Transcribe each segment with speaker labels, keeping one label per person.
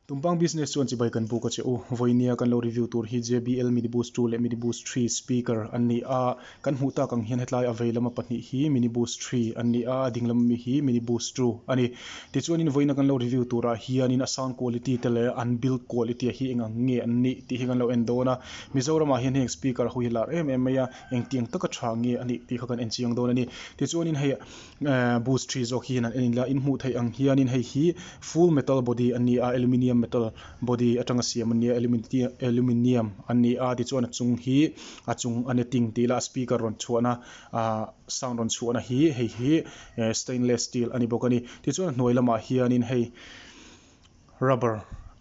Speaker 1: Tumpang Business chuan chibai kan buk a che u. Vawinia kan lo review tur hi JBL Minibus 2 leh Minibus 3 speaker an ni a. Kan hmuh tak ang hian hetlai a vei lama pahnih hi Minibus 3 an ni a, a ding lam ami hi Minibus 2 a ni. Tichuanin vawiina kan lo review turah hianin a sound quality te leh an build quality hi eng ang nge an nih tih hi kan lo en dawn a. Mizoramah hian heng speaker ho hi lar em em mai a, engtiang taka tha nge a nih tih kha kan en chiang dawn a ni. Tichuanin hei Boost 3 zawk hi an en ila in hmuh theih ang hianin hei hi full metal body a ni a, aluminium metal body atanga siam a nia aluminium a ni a tichuan a chung hi a chung a netting tih ila a speaker rawn chhuahna ah sound rawn chhuahna hi hei hi stainless steel a ni bawk a ni. Tichuan a hnuai lamah hianin hei rubber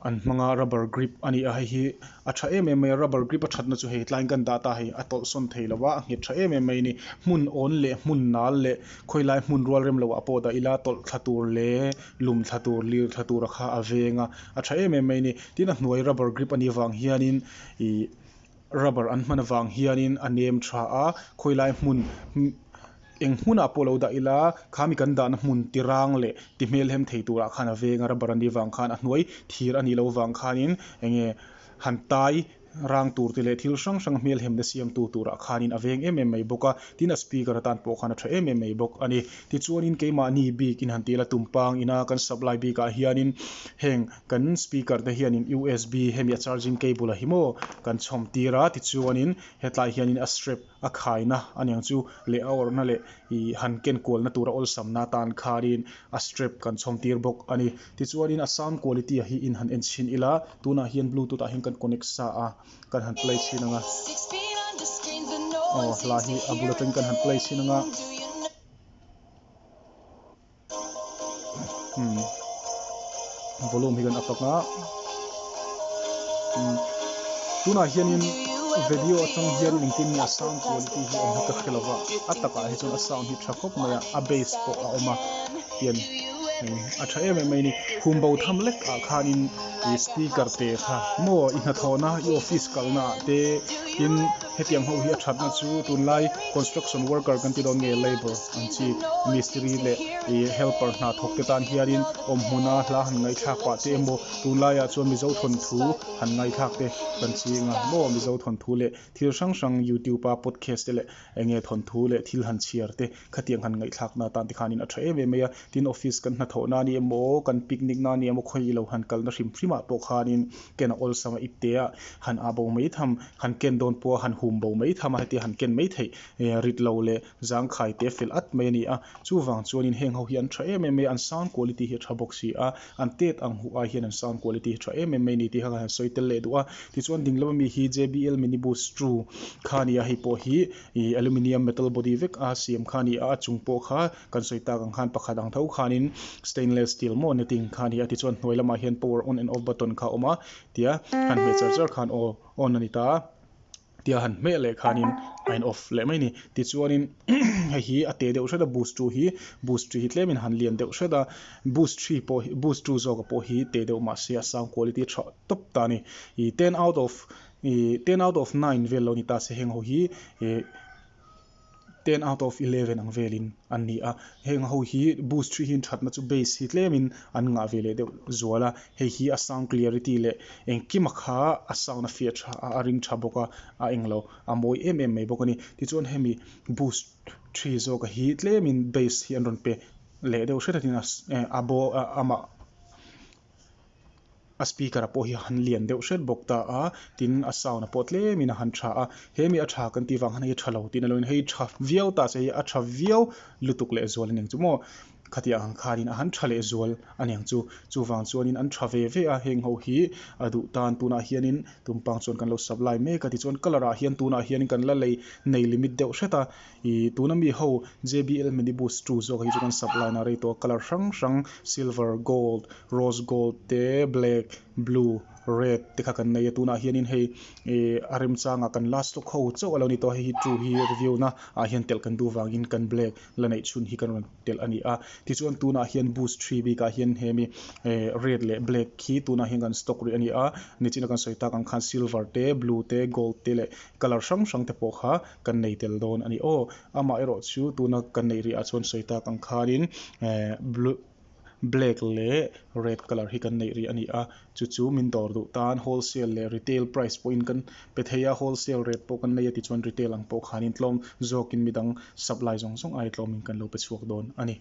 Speaker 1: an hmang a rubber grip a ni a hei hi a tha em em mai a rubber grip a thatna chu hei tlaiin kan dah ta hei a tawlh sawn thei lo a a nghet tha em em mai a ni hmun awn leh hmun nal leh khawilai hmun rual rem loh ah pawh dah ila tawlh thla tur leh lum thla tur lir thla tur a kha a veng a a tha em em mai a ni tin a hnuai rubber grip a nih avang hianin ih rubber an hman avang hianin a nem tha a khawilai hmun eng hmunah pawh lo dah ila khami kan dahna hmun ti rang leh ti hmelhem thei turah khan a veng a rubber a nih vang khan a hnuai thir a nih loh vang khanin enge han tai rang tur te leh thil hrang hrang hmelhemna siamtu turah khanin a veng em em mai bawk a tin a speaker atan pawh khan a tha em em mai bawk a ni tichuanin keimahni bik in han ti ila tumpang ina kan supply bikah hianin heng Kan speaker te hianin usb hemi a charging cable a hi maw kan chhawm tir a tichuanin hetlai hianin a strap a khaina aniang chu leh a awrhna leh ih han ken kualna tura awlsamna atan khanin a strap kan chhawm tir bawk a ni. Tichuanin a sound quality a hi in han en chhin ila tunah hian bluetooth ah hian kan connect sa a kan han play chhin ang a aw hla hi a bul atangin kan han play chhin ang a. Umm volume hi kan up ang a umm tunah hianin video atang hian engtin nge a sound quality hi awm hi ka hre lova a takah hi chuan a sound hi tha khawp mai a a bass pawh a awm a tian a tha em em mai a ni khum bo tham lek ah khanin ih speaker te kha maw i hnathawhna i office kalna ah te tin hetiang ho hi a thatna chu tunlai construction worker kan ti dawn nge labour ang chi mistiri leh ih helper hna thawk te tan hianin awm hmuna hla han ngaihthlak pah te emaw tunlaiah chuan mizo thawnthu han ngaihthlak te kan ching a maw mizo thawnthu leh thil hrang hrang youtube a podcast te leh enge thawnthu leh thil han chhiar te khatiang han ngaihthlak na atan te khanin a tha em em mai a tin office kan hnathawh na a ni emaw kan picnic na a ni emaw khawi ilo han kalna hrim hrim ah pawh khanin ken a awlsam a ipte a han ah bo mai tham han ken dawn pawh a han hum bo mai tham a hetia han ken mai theih rit lo leh zangkhai te fel at mai a ni a, chuvang chuanin heng ho hi an tha em em mai a, an sound quality hi a tha bawk si a, an tet ang huh ai hian an sound quality hi a tha em em mai a ni tih kha ka han sawi tel leh duh a, tichuan ding lama mi hi JBL Minibus 2 kha a ni a, hei pawh hi ih aluminium metal body vek a siam kha a ni a, a chung pawh kha kan sawi tak ang khan pakhat ang tho khanin stainless steel maw netting kha a ni a, tichuan hnuai lamah hian power on and off button kha a awm a, tia han hmeh char char khan aw on a ni ta a. Tia han hmeh leh khanin a in off leh mai a ni. Tichuanin hei hi a te deuh hret a boost 2 hi boost 3 hi tlemin han lian deuh hret a boost 3 pawh hi boost 2 zawka pawh hi te deuh mahse a sound quality a tha tawp ta a ni. Ih ten out of ih ten out of nine vel lo ni ta se heng ho hi ih ten out of 11 ang velin an ni a, heng ho hi boost 3 hi thatna chu bass hi tlemin an ngah ve leh deuh zual a, hei hi a sound clarity leh engkima kha a sound a fiah tha a, a ring tha bawk a, a englo a mawi em em mai bawk a ni. Tichuan hemi boost 3 zawka hi tlemin bass hi an rawn pe leh deuh hret a tin a amah A speaker a pawh hi a han lian deuh hret bawk ta a, tin a sound a pawh tlemin a han tha a, he mi a tha kan tih vang khan hei a tha lo tihna loin hei tha viau ta se hei a tha viau lutuk leh zual aniang chu maw khatiang ang khanin a han tha leh zual aniang chu chuvang chuanin an tha ve ve a heng ho hi a duh tan tunah hianin tumpang chuan kan lo supply mek a tichuan colour ah hian tunah hianin kan la lei nei limit deuh hret a. Ih tuna mi ho JBL minibus 2 zawk hi chu kan supply na rei tawh a colour hrang hrang silver gold rose gold te black blue red te kha kan nei a tunah hianin hei ih a remchangah kan last stock ho chauh a lo ni tawh a hei hi 2 hi review na ah hian telh kan duh vangin kan black la neih chhun hi kan rawn telh a ni a tichuan tunah hian boost 3 bikah hian hemi eh red leh black hi tunah hian kan stock rih a ni a nichina kan sawi tak ang khan silver te blue te gold te leh colour hrang hrang te pawh kha kan nei tel dawn a ni aw. Amaherawh chu tuna kan neih rih ah chuan sawi tak ang khanin eh blue. Black leh red colour hi kan neih rih a ni a chu chu min dawr duh tan wholesale leh retail price pawhin kan pe thei a wholesale rate pawh kan nei a tichuan retail ang pawh khanin tlawm zawkin midang supply zawng zawng aia tlawmin kan lo pe chhuak dawn a ni.